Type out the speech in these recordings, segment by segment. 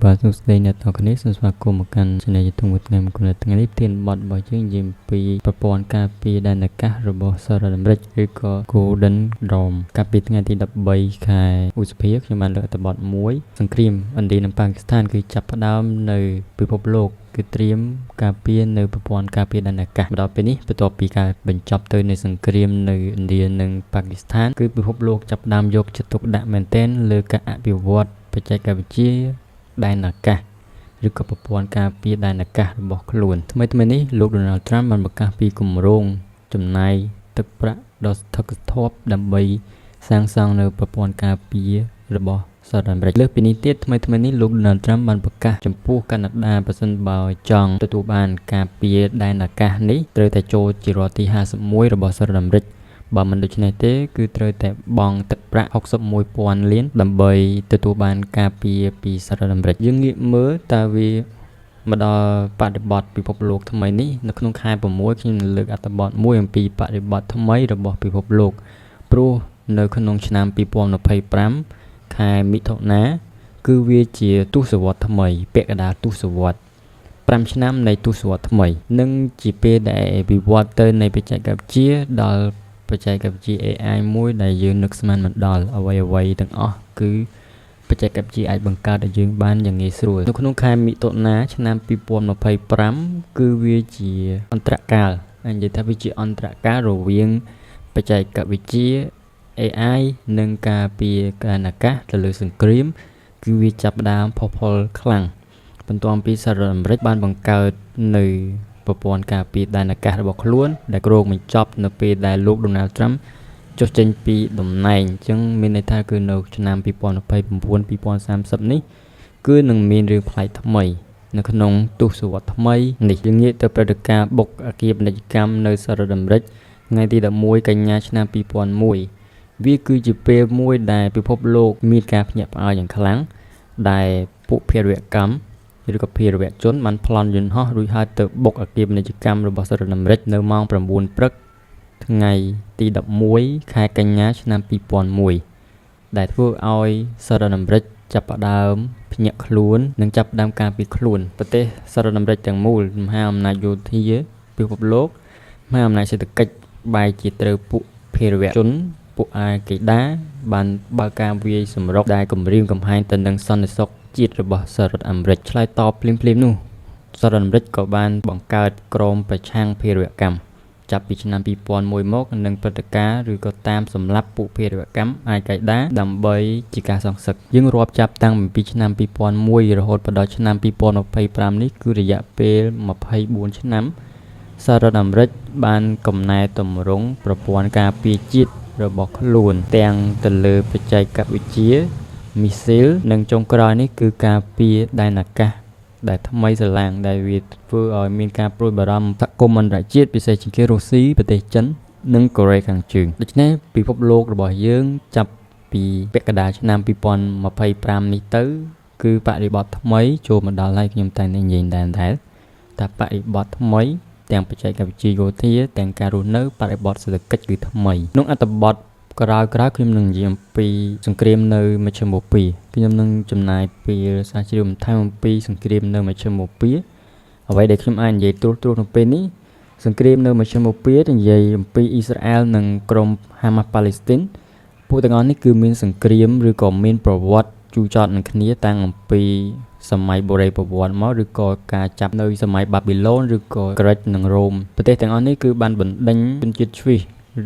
បាទសួស្តីអ្នកទាំងអស់គ្នាសូមស្វាគមន៍មកកាន់ Channel YouTube មួយថ្ងៃមួយគំនិតថ្ងៃនេះធានបទរបស់យើងនិយាយអំពីប្រព័ន្ធការពារដែនអាកាសរបស់សហរដ្ឋអាមេរិកឬក៏ Golden Dome កាលពីថ្ងៃទី13ខែឧសភាខ្ញុំបានលើកអត្ថបទមួយសង្គ្រាមឥណ្ឌានិងប៉ាគីស្ថានគឺចាប់ផ្ដើមនៅពិភពលោកគឺត្រៀមការពារនៅប្រព័ន្ធការពារដែនអាកាសមកដល់ពេលនេះបន្ទាប់ពីការបញ្ចប់ទៅនៃសង្គ្រាមនៅឥណ្ឌានិងប៉ាគីស្ថានគឺពិភពលោកចាប់ផ្ដើមយកចិត្តទុកដាក់មែនទែនលើការអភិវឌ្ឍបច្ចេកវិទ្យាដែនអាកាសឬក៏ប្រព័ន្ធការពារដែនអាកាសរបស់ខ្លួនថ្មីៗនេះលោក Donald Trump បានប្រកាសពីគម្រោងចំណាយទឹកប្រាក់ដ៏សន្ធឹកសន្ធាប់ដើម្បីសាងសង់នៅប្រព័ន្ធការពាររបស់សហរដ្ឋអាមេរិកលើសពីនេះទៀតថ្មីៗនេះលោក Donald Trump បានប្រកាសចំពោះកាណាដាប្រសិនបើចង់ទទួលបានការពារដែនអាកាសនេះត្រូវតែចូលជារដ្ឋទី51របស់សហរដ្ឋអាមេរិកបើមិនដូច្នេះទេគឺត្រូវតែបង់ទឹកប្រាក់61,000លានដើម្បីទទួលបានការពារពីសហរដ្ឋអាមេរិកយើងងាកមើលតើវាមកដល់បរិបទពិភពលោកថ្មីនេះនៅក្នុងខែ6ខ្ញុំនឹងលើកអត្ថបទមួយអំពីបរិបទថ្មីរបស់ពិភពលោកព្រោះនៅក្នុងឆ្នាំ2025ខែមិថុនាគឺវាជាទសវត្សរ៍ថ្មីពាក់កណ្ដាលទសវត្សរ៍5ឆ្នាំនៃទសវត្សរ៍ថ្មីនិងជាពេលដែលវិវត្តទៅនៃបច្ចេកវិទ្យាដល់បច្ចេកវិទ្យា AI មួយដែលយើងនឹកស្មានមិនដល់អ្វីអ្វីទាំងអស់គឺបច្ចេកវិទ្យាអាចបង្កើតឲ្យយើងបានយ៉ាងងាយស្រួលនៅក្នុងខែមិថុនាឆ្នាំ2025គឺវាជាអន្តរកាលនិយាយថាវាជាអន្តរកាលរវាងបច្ចេកវិទ្យា AI និងការពារកានអាកាសទៅលើសង្គ្រាមគឺវាចាប់ផ្ដើមផុសផុលខ្លាំងបន្ទាប់ពីសហរដ្ឋអាមេរិកបានបង្កើតនៅប្រព័ន្ធការពារដែនអាកាសរបស់ខ្លួនដែលគ្រោងបញ្ចប់នៅពេលដែលលោក Donald Trump ចុះចេញពីតំណែងអញ្ចឹងមានន័យថាគឺនៅឆ្នាំ2029 2030នេះគឺនឹងមានរឿងប្លែកថ្មីនៅក្នុងទសវត្សរ៍ថ្មីនេះយើងងាកទៅព្រឹត្តិការណ៍បុកអគារពាណិជ្ជកម្មនៅសហរដ្ឋអាមេរិកថ្ងៃទី11កញ្ញាឆ្នាំ2001វាគឺជាពេលមួយដែលពិភពលោកមានការភ្ញាក់ផ្អើលយ៉ាងខ្លាំងដែលពួកភេរវកម្មឬក៏ភេរវជនបានប្លន់យន្តហោះរួចហើយទៅបុកអគារពាណិជ្ជកម្មរបស់សហរដ្ឋអាមេរិកនៅម៉ោង9ព្រឹកថ្ងៃទី11ខែកញ្ញាឆ្នាំ2001ដែលធ្វើឲ្យសហរដ្ឋអាមេរិកចាប់ផ្ដើមភ្ញាក់ខ្លួននិងចាប់ផ្ដើមការពារខ្លួនប្រទេសសហរដ្ឋអាមេរិកទាំងមូលមហាអំណាចយោធាពិភពលោកមហាអំណាចសេដ្ឋកិច្ចបែរជាត្រូវពួកភេរវជនពួកអាល់កេដាបានបើកការវាយសម្រុកដែលគំរាមកំហែងទៅនឹងសន្តិសុខជាតិរបស់សហរដ្ឋអាមេរិកឆ្លើយតបភ្លាមៗនោះសហរដ្ឋអាមេរិកក៏បានបង្កើតក្រុមប្រឆាំងភេរវកម្មចាប់ពីឆ្នាំ2001មកនិងព្រឹត្តិការណ៍ឬក៏តាមសម្លាប់ពួកភេរវកម្មអាល់កៃដាដើម្បីជាការសងសឹកយើងរាប់ចាប់តាំងពីឆ្នាំ2001រហូតដល់ឆ្នាំ2025នេះគឺរយៈពេល24ឆ្នាំសហរដ្ឋអាមេរិកបានកំណែទម្រង់ប្រព័ន្ធការពារជាតិរបស់ខ្លួនទាំងទៅលើបច្ចេកវិទ្យាមីស៊ីលនិងចុងក្រោយនេះគឺការពារដែនអាកាសដែលថ្មីស្រឡាងដែលវាធ្វើឲ្យមានការព្រួយបារម្ភសហគមន៍អន្តរជាតិពិសេសជាងគេរុស្ស៊ីប្រទេសចិននិងកូរ៉េខាងជើងដូច្នេះពិភពលោករបស់យើងចាប់ពីពាក់កណ្ដាលឆ្នាំ2025នេះទៅគឺបរិបទថ្មីចូលមកដល់ហើយខ្ញុំតែងតែនិយាយដែរតែបរិបទថ្មីទាំងបច្ចេកវិទ្យាយោធាទាំងការរស់នៅបរិបទសេដ្ឋកិច្ចគឺថ្មីក្នុងអត្ថបទក្រោយៗខ្ញុំនឹងនិយាយអំពីសង្គ្រាមនៅមជ្ឈិមបូព៌ាខ្ញុំនឹងចំណាយពេលស្រាវជ្រាវបន្ថែមអំពីសង្គ្រាមនៅមជ្ឈិមបូព៌ាអ្វីដែលខ្ញុំអាចនិយាយត្រួសត្រាសនៅពេលនេះសង្គ្រាមនៅមជ្ឈិមបូព៌ានិយាយអំពីអ៊ីស្រាអែលនិងក្រុមហាម៉ាស់ប៉ាឡេស្ទីនពួកទាំងអស់នេះគឺមានសង្គ្រាមឬក៏មានប្រវត្តិជូរចត់នឹងគ្នាតាំងអំពីសម័យបុរេប្រវត្តិមកឬក៏ការចាប់នៅសម័យបាប៊ីឡូនឬក៏ក្រិចនិងរ៉ូមប្រទេសទាំងអស់នេះគឺបានបណ្ដេញជនជាតិជ្វីស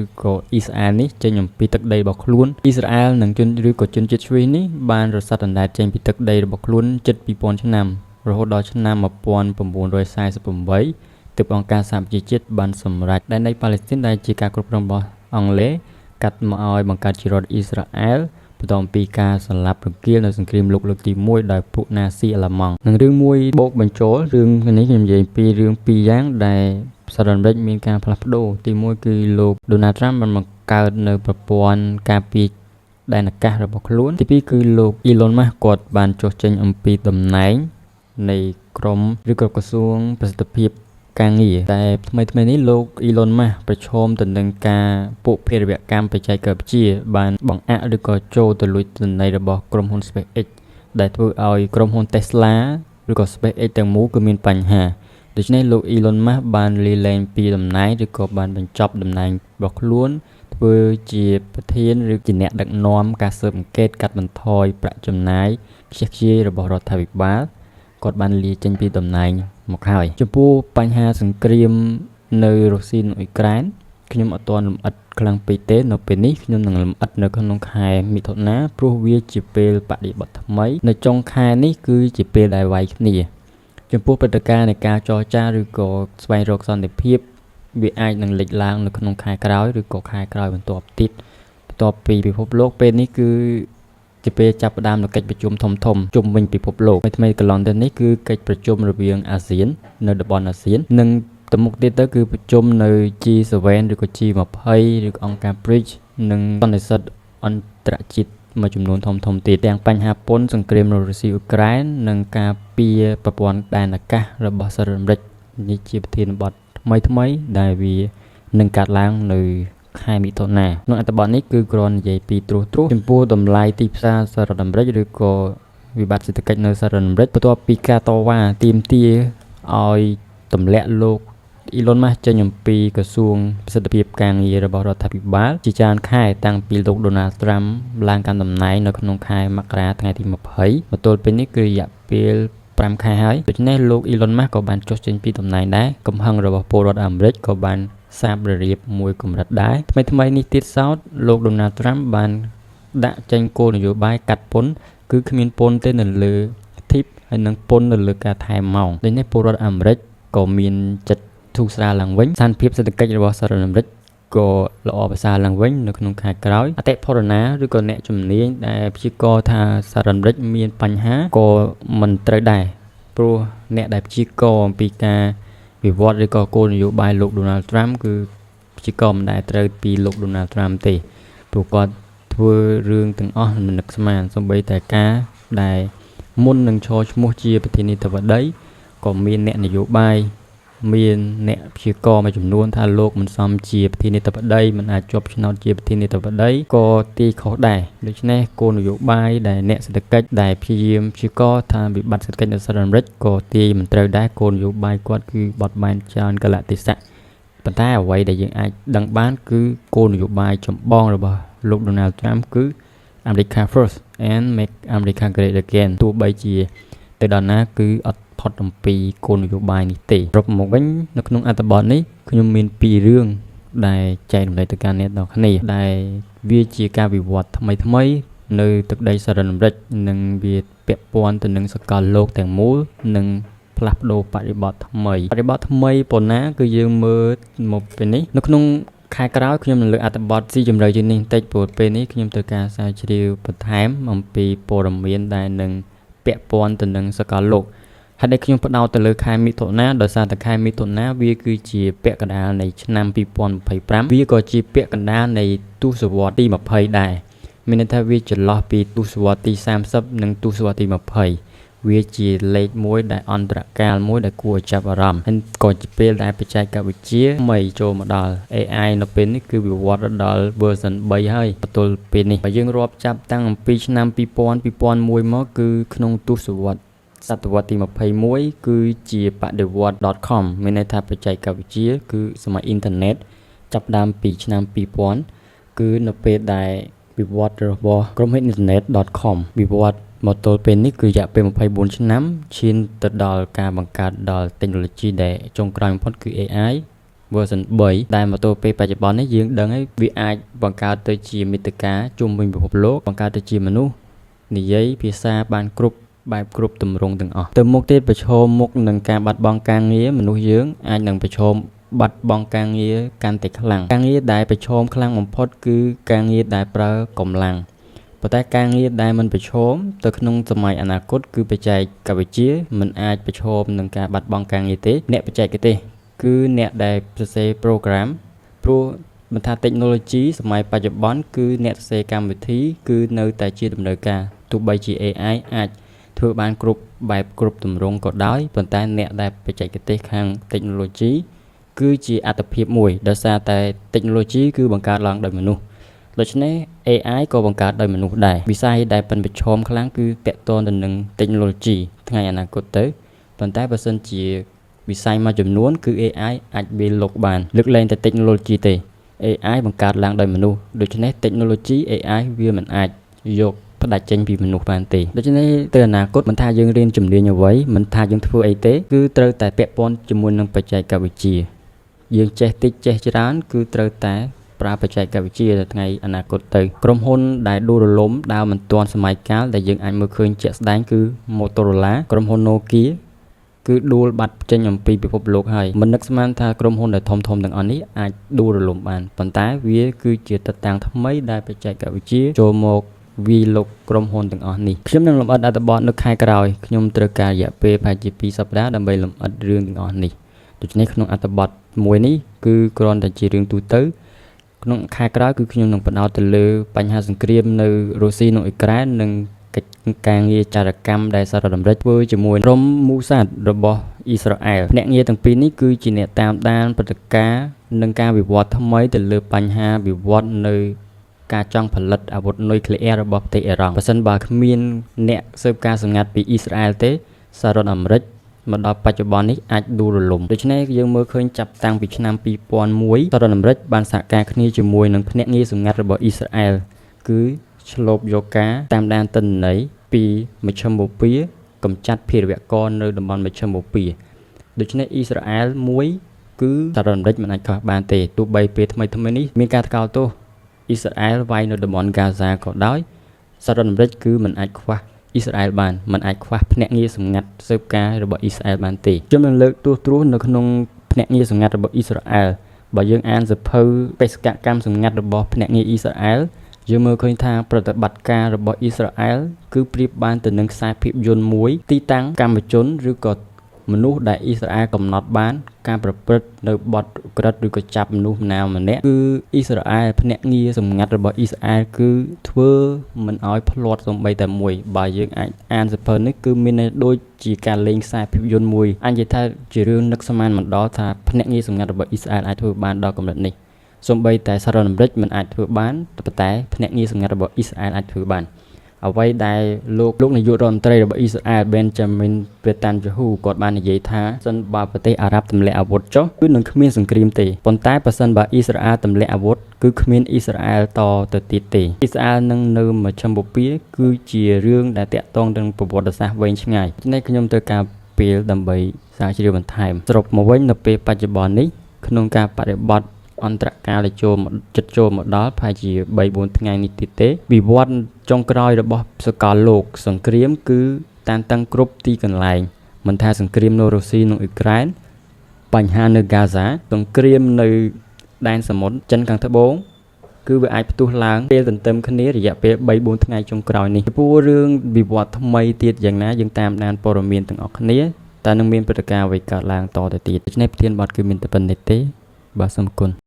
ឬក៏អ៊ីស្រាអែលនេះចេញអំពីទឹកដីរបស់ខ្លួនអ៊ីស្រាអែលនិងជនឬក៏ជនជាតិជ្វីសនេះបានរសាត់អណ្ដែតចេញពីទឹកដីរបស់ខ្លួនជិត2000ឆ្នាំរហូតដល់ឆ្នាំ1948ទើបអង្គការសហប្រជាជាតិបានសម្រេចដែនដីប៉ាឡេស្ទីនដែលជាការគ្រប់គ្រងរបស់អង់គ្លេសកាត់មកឲ្យបង្កើតជារដ្ឋអ៊ីស្រាអែលបន្ទាប់ពីការសម្លាប់រង្គាលនៅសង្គ្រាមលោកលើកទី1ដោយពួកណាស៊ីអាល្លឺម៉ង់និងរឿងមួយបូកបញ្ចូលរឿងនេះខ្ញុំនិយាយពីរឿងពីរយ៉ាងដែលសហរដ្ឋអាមេរិកមានការផ្លាស់ប្ដូរទី1គឺលោក Donald Trump បានបង្កើតនៅប្រព័ន្ធការពារដែនអាកាសរបស់ខ្លួនទី2គឺលោក Elon Musk គាត់បានចុះចេញអំពីតំណែងនៃក្រមឬក៏ក្រសួងប្រសិទ្ធភាពការងារតែថ្មីៗនេះលោក Elon Musk ប្រឈមទៅនឹងការពួកភេរវកម្មបច្ចេកវិទ្យាបានបង្អាក់ឬក៏ចូលទៅលួចទិន្នន័យរបស់ក្រុមហ៊ុន SpaceX ដែលធ្វើឲ្យក្រុមហ៊ុន Tesla ឬក៏ SpaceX ទាំងមូលគឺមានបញ្ហាដូច្នេះលោក Elon Musk បានលាលែងពីតំណែងឬក៏បានបញ្ចប់តំណែងរបស់ខ្លួនធ្វើជាប្រធានឬជាអ្នកដឹកនាំការស៊ើបអង្កេតកាត់បន្ថយប្រាក់ចំណាយខ្ជះខ្ជាយរបស់រដ្ឋាភិបាលគាត់បានលាចេញពីតំណែងមកហើយចំពោះបញ្ហាសង្គ្រាមនៅរុស្ស៊ីនិងអ៊ុយក្រែនខ្ញុំអត់ទាន់លម្អិតខ្លាំងពេកទេនៅពេលនេះខ្ញុំនឹងលម្អិតនៅក្នុងខែមិថុនាព្រោះវាជាពេលបដិបត្តិថ្មីនៅចុងខែនេះគឺជាពេលដែលវាយគ្នាចំពោះព្រឹត្តិការណ៍នៃការចរចាឬក៏ស្វែងរកសន្តិភាពវាអាចនឹងលេចឡើងនៅក្នុងខែក្រោយឬក៏ខែក្រោយបន្ទាប់ទៀតបន្ទាប់ពីពិភពលោកពេលនេះគឺជាពេលចាប់ផ្ដើមនៃកិច្ចប្រជុំធំធំជុំវិញពិភពលោកថ្មីៗកន្លងទៅនេះគឺកិច្ចប្រជុំរវាងអាស៊ាននៅតំបន់អាស៊ាននិងទៅមុខទៀតទៅគឺប្រជុំនៅ G7 ឬក៏ G20 ឬក៏អង្គការ BRICS និងសន្និសីទអន្តរជាតិមួយចំនួនធំធំទៀតទាំងបញ្ហាពន្ធសង្គ្រាមនៅរុស្ស៊ីអ៊ុយក្រែននិងការពារប្រព័ន្ធដែនអាកាសរបស់សហរដ្ឋអាមេរិកនេះជាប្រធានបទថ្មីថ្មីដែលវានឹងកើតឡើងនៅខែមិថុនាក្នុងអត្ថបទនេះគឺគ្រាន់និយាយពីត្រួសត្រាសចំពោះតម្លៃទីផ្សារសហរដ្ឋអាមេរិកឬក៏វិបត្តិសេដ្ឋកិច្ចនៅសហរដ្ឋអាមេរិកបន្ទាប់ពីការតវ៉ាទាមទារឲ្យទម្លាក់លោក Elon Musk ចេញអំពីក្រសួងប្រសិទ្ធភាពការងាររបស់រដ្ឋាភិបាលជាច្រើនខែតាំងពីលោក Donald Trump ឡើងកាន់តំណែងនៅក្នុងខែមករាថ្ងៃទី20មកទល់ពេលនេះគឺរយៈពេល5ខែហើយដូច្នេះលោក Elon Musk ក៏បានចុះចេញពីតំណែងដែរកំហឹងរបស់ពលរដ្ឋអាមេរិកក៏បានសាបររាបមួយកម្រិតដែរថ្មីថ្មីនេះទៀតសោតលោក Donald Trump បានដាក់ចេញគោលនយោបាយកាត់ពន្ធគឺគ្មានពន្ធទេនៅលើ tip ហើយនិងពន្ធនៅលើការថែមម៉ោងដូច្នេះពលរដ្ឋអាមេរិកក៏មានចិត្តធូរស្រាលឡើងវិញស្ថានភាពសេដ្ឋកិច្ចរបស់សហរដ្ឋអាមេរិកក៏ល្អប្រសើរឡើងវិញនៅក្នុងខែក្រោយអតិផរណាឬក៏អ្នកជំនាញដែលព្យាករណ៍ថាសហរដ្ឋអាមេរិកមានបញ្ហាក៏មិនត្រូវដែរព្រោះអ្នកដែលព្យាករណ៍អំពីការវិវត្តឬក៏គោលនយោបាយលោក Donald Trump គឺព្យាករណ៍មិនដែលត្រូវពីលោក Donald Trump ទេព្រោះគាត់ធ្វើរឿងទាំងអស់មិននឹកស្មានសូម្បីតែការដែលមុននឹងឈរឈ្មោះជាប្រធានាធិបតីក៏មានអ្នកនយោបាយមានអ្នកព្យាករណ៍មួយចំនួនថាលោកមិនសមជាប្រធានាធិបតីមិនអាចជាប់ឆ្នោតជាប្រធានាធិបតីក៏ទីខុសដែរដូច្នេះគោលនយោបាយដែលអ្នកសេដ្ឋកិច្ចដែលព្យាយាមព្យាករណ៍ថាវិបត្តិសេដ្ឋកិច្ចនៅសហរដ្ឋអាមេរិកក៏ទាយមិនត្រូវដែរគោលនយោបាយគាត់គឺបត់បែនច្រើនកលៈទេសៈប៉ុន្តែអ្វីដែលយើងអាចដឹងបានគឺគោលនយោបាយចម្បងរបស់លោក Donald Trump គឺ America First and Make America Great Again ទោះបីជាទៅដល់ណាគឺអត់ផុតអំពីគោលនយោបាយនេះទេសរុបមកវិញនៅក្នុងអត្ថបទនេះខ្ញុំមានពីររឿងដែលចែករំលែកទៅកាន់អ្នកទាំងគ្នាដែលវាជាការវិវត្តថ្មីថ្មីនៅទឹកដីសហរដ្ឋអាមេរិកនិងវាពាក់ព័ន្ធទៅនឹងសកលលោកទាំងមូលនិងផ្លាស់ប្ដូរបរិបទថ្មីបរិបទថ្មីប៉ុណ្ណាគឺយើងមើលមកពេលនេះនៅក្នុងខែក្រោយខ្ញុំនឹងលើកអត្ថបទស៊ីជម្រៅជាងនេះបន្តិចព្រោះពេលនេះខ្ញុំត្រូវការស្រាវជ្រាវបន្ថែមអំពីព័ត៌មានដែលនឹងពាក់ព័ន្ធទៅនឹងសកលលោកហេតុដែលខ្ញុំផ្ដោតទៅលើខែមិថុនាដោយសារតែខែមិថុនាវាគឺជាពាក់កណ្ដាលនៃឆ្នាំ2025វាក៏ជាពាក់កណ្ដាលនៃទសវត្សរ៍ទី20ដែរមានន័យថាវាចន្លោះពីទសវត្សរ៍ទី30និងទសវត្សរ៍ទី20វាជាលេខមួយដែលអន្តរកាលមួយដែលគួរឲ្យចាប់អារម្មណ៍ហើយក៏ជាពេលដែលបច្ចេកវិទ្យាថ្មីចូលមកដល់ AI នៅពេលនេះគឺវិវត្តដល់ version 3ហើយបន្ទល់ពេលនេះបើយើងរាប់ចាប់តាំងអំពីឆ្នាំ2000 2001មកគឺក្នុងទសវត្សរ៍សតវត្សទី21គឺជាបដិវត្ត .com មានន័យថាបច្ចេកវិទ្យាគឺសម័យអ៊ីនធឺណិតចាប់ដើមពីឆ្នាំ2000គឺនៅពេលដែលវិវត្តរបស់ក្រុមហ៊ុនអ៊ីនធឺណិត .com វិវត្តមកទល់ពេលនេះគឺរយៈពេល24ឆ្នាំឈានទៅដល់ការបង្កើតដល់ technology ដែលចុងក្រោយបំផុតគឺ AI version 3ដែលមកទល់ពេលបច្ចុប្បន្ននេះយើងដឹងហើយវាអាចបង្កើតទៅជាមាតិកាជុំវិញពិភពលោកបង្កើតទៅជាមនុស្សនិយាយភាសាបានគ្រប់បែបគ្រប់ទម្រង់ទាំងអស់ទៅមុខទៀតប្រឈមមុខនឹងការបាត់បង់ការងារមនុស្សយើងអាចនឹងប្រឈមបាត់បង់ការងារកាន់តែខ្លាំងការងារដែលប្រឈមខ្លាំងបំផុតគឺការងារដែលប្រើកម្លាំងប៉ុន្តែការងារដែលមិនប្រឈមទៅក្នុងសម័យអនាគតគឺបច្ចេកវិទ្យាមិនអាចប្រឈមនឹងការបាត់បង់ការងារទេអ្នកបច្ចេកទេសគឺអ្នកដែលសរសេរ program ព្រោះមិនថា technology សម័យបច្ចុប្បន្នគឺអ្នកសរសេរកម្មវិធីគឺនៅតែជាតម្រូវការទោះបីជា AI អាចធ្វើបានគ្រប់បែបគ្រប់ទម្រង់ក៏ដោយប៉ុន្តែអ្នកដែលបច្ចេកទេសខាង technology គឺជាអត្ថភាពមួយដោយសារតែ technology គឺបង្កើតឡើងដោយមនុស្ស ដូច្នេះ AI ក៏បង្កើតដោយមនុស្សដែរវិស័យដែលប៉ិនប្រឈមខ្លាំងគឺទាក់ទងទៅនឹង technology ថ្ងៃអនាគតទៅប៉ុន្តែបើសិនជាវិស័យមួយចំនួនគឺ AI អាចវាយលុកបានលើកលែងតែ technology ទេ AI បង្កើតឡើងដោយមនុស្សដូច្នេះ technology AI វាមិនអាចយកផ្ដាច់ចេញពីមនុស្សបានទេដូច្នេះទៅអនាគតមិនថាយើងរៀនជំនាញអ្វីមិនថាយើងធ្វើអីទេគឺត្រូវតែពាក់ព័ន្ធជាមួយនឹងបច្ចេកវិទ្យាយើងចេះតិចចេះច្រើនគឺត្រូវតែប្រើបច្ចេកវិទ្យានៅថ្ងៃអនាគតទៅក្រុមហ៊ុនដែលដួលរលំដើរមិនទាន់សម័យកាលដែលយើងអាចមើលឃើញជាក់ស្ដែងគឺ Motorola ក្រុមហ៊ុន Nokia គឺដួលបាត់ចេញអំពីពិភពលោកហើយមិននឹកស្មានថាក្រុមហ៊ុនដែលធំៗទាំងអស់នេះអាចដួលរលំបានប៉ុន្តែវាគឺជាទីតាំងថ្មីដែលបច្ចេកវិទ្យាចូលមកវាយលុកក្រុមហ៊ុនទាំងអស់នេះខ្ញុំនឹងលម្អិតអត្ថបទនៅខែក្រោយខ្ញុំត្រូវការរយៈពេលប្រហែលជា2សប្តាហ៍ដើម្បីលម្អិតរឿងទាំងអស់នេះដូច្នេះក្នុងអត្ថបទមួយនេះគឺគ្រាន់តែជារឿងទូទៅក្នុងខែក្រោយគឺខ្ញុំនឹងផ្ដោតទៅលើបញ្ហាសង្គ្រាមនៅរុស្ស៊ីនិងអ៊ុយក្រែននិងកិច្ចការងារចារកម្មដែលសហរដ្ឋអាមេរិកធ្វើជាមួយក្រុមមូសាដរបស់អ៊ីស្រាអែលភ្នាក់ងារទាំងពីរនេះគឺជាអ្នកតាមដានព្រឹត្តិការណ៍និងការវិវត្តថ្មីទៅលើបញ្ហាវិវត្តនៅការចង់ផលិតអាវុធនុយក្លេអ៊ែររបស់ប្រទេសអ៊ីរ៉ង់បើសិនបើគ្មានអ្នកស៊ើបការសម្ងាត់ពីអ៊ីស្រាអែលទេសហរដ្ឋអាមេរិកមកដល់បច្ចុប្បន្ននេះអាចដួលរលំដូច្នេះយើងមើលឃើញចាប់តាំងពីឆ្នាំ2001សហរដ្ឋអាមេរិកបានសហការគ្នាជាមួយនឹងភ្នាក់ងារសម្ងាត់របស់អ៊ីស្រាអែលគឺឆ្លូបយកការតាមដានទិន្នន័យពីមជ្ឈិមបូព៌ាកម្ចាត់ភេរវករនៅតំបន់មជ្ឈិមបូព៌ាដូច្នេះអ៊ីស្រាអែលមួយគឺសហរដ្ឋអាមេរិកមិនអាចខ្វះបានទេទោះបីពេលថ្មីៗនេះមានការថ្កោលទោសអ៊ីស្រាអែលវាយនៅតំបន់ហ្គាហ្សាក៏ដោយសហរដ្ឋអាមេរិកគឺមិនអាចខ្វះអ៊ីស្រាអែលបានមិនអាចខ្វះភ្នាក់ងារសម្ងាត់ស៊ើបការរបស់អ៊ីស្រាអែលបានទេខ្ញុំនឹងលើកទួសត្រាសនៅក្នុងភ្នាក់ងារសម្ងាត់របស់អ៊ីស្រាអែលបើយើងអានសៀវភៅបេសកកម្មសម្ងាត់របស់ភ្នាក់ងារអ៊ីស្រាអែលយើងមើលឃើញថាប្រតិបត្តិការរបស់អ៊ីស្រាអែលគឺប្រៀបបានទៅនឹងខ្សែភាពយន្តមួយទីតាំងកម្មជនឬក៏មនុស្សដែលអ៊ីស្រាអែលកំណត់បានការប្រព្រឹត្តនៅបទឧក្រិដ្ឋឬក៏ចាប់មនុស្សណាម្នាក់គឺអ៊ីស្រាអែលភ្នាក់ងារសម្ងាត់របស់អ៊ីស្រាអែលគឺធ្វើមិនឲ្យភ្លាត់សូម្បីតែមួយបើយើងអាចអានសៀវភៅនេះគឺមានន័យដូចជាការលេងខ្សែភាពយន្តមួយអញនិយាយថាជារឿងនឹកស្មានមិនដល់ថាភ្នាក់ងារសម្ងាត់របស់អ៊ីស្រាអែលអាចធ្វើបានដល់កម្រិតនេះសូម្បីតែសហរដ្ឋអាមេរិកមិនអាចធ្វើបានប៉ុន្តែភ្នាក់ងារសម្ងាត់របស់អ៊ីស្រាអែលអាចធ្វើបានអ្វីដែលលោកលោកនាយករដ្ឋមន្ត្រីរបស់អ៊ីស្រាអែល Benjamin Netanyahu គាត់បាននិយាយថាសិនបើប្រទេសអារ៉ាប់ទម្លាក់អាវុធចុះគឺនឹងគ្មានសង្គ្រាមទេប៉ុន្តែប្រសិនបើអ៊ីស្រាអែលទម្លាក់អាវុធគឺគ្មានអ៊ីស្រាអែលតទៅទៀតទេអ៊ីស្រាអែលនឹងនៅមជ្ឈិមបូព៌ាគឺជារឿងដែលតាក់ទងនឹងប្រវត្តិសាស្ត្រវែងឆ្ងាយនេះខ្ញុំត្រូវការពេលដើម្បីស្រាវជ្រាវបន្ថែមសរុបមកវិញនៅពេលបច្ចុប្បន្ននេះក្នុងការបរិបត្តិអន្តរកាលដែលចូលមកចិត្តចូលមកដល់ប្រហែលជា3 4ថ្ងៃនេះទៀតទេវិវត្តចុងក្រោយរបស់សកលលោកសង្គ្រាមគឺតានតឹងគ្រប់ទីកន្លែងមិនថាសង្គ្រាមនៅរុស្ស៊ីនិងអ៊ុយក្រែនបញ្ហានៅហ្គាហ្សាសង្គ្រាមនៅដែនសមុទ្រចិនខាងត្បូងគឺវាអាចផ្ទុះឡើងពេលទន្ទឹមគ្នារយៈពេល3 4ថ្ងៃចុងក្រោយនេះចំពោះរឿងវិវត្តថ្មីទៀតយ៉ាងណាយើងតាមដានព័ត៌មានទាំងអស់គ្នាតើនឹងមានព្រឹត្តិការណ៍អ្វីកើតឡើងតទៅទៀតដូច្នេះប្រធានបទគឺមានតែប៉ុណ្ណេះទេបាទសូមអរគុណ។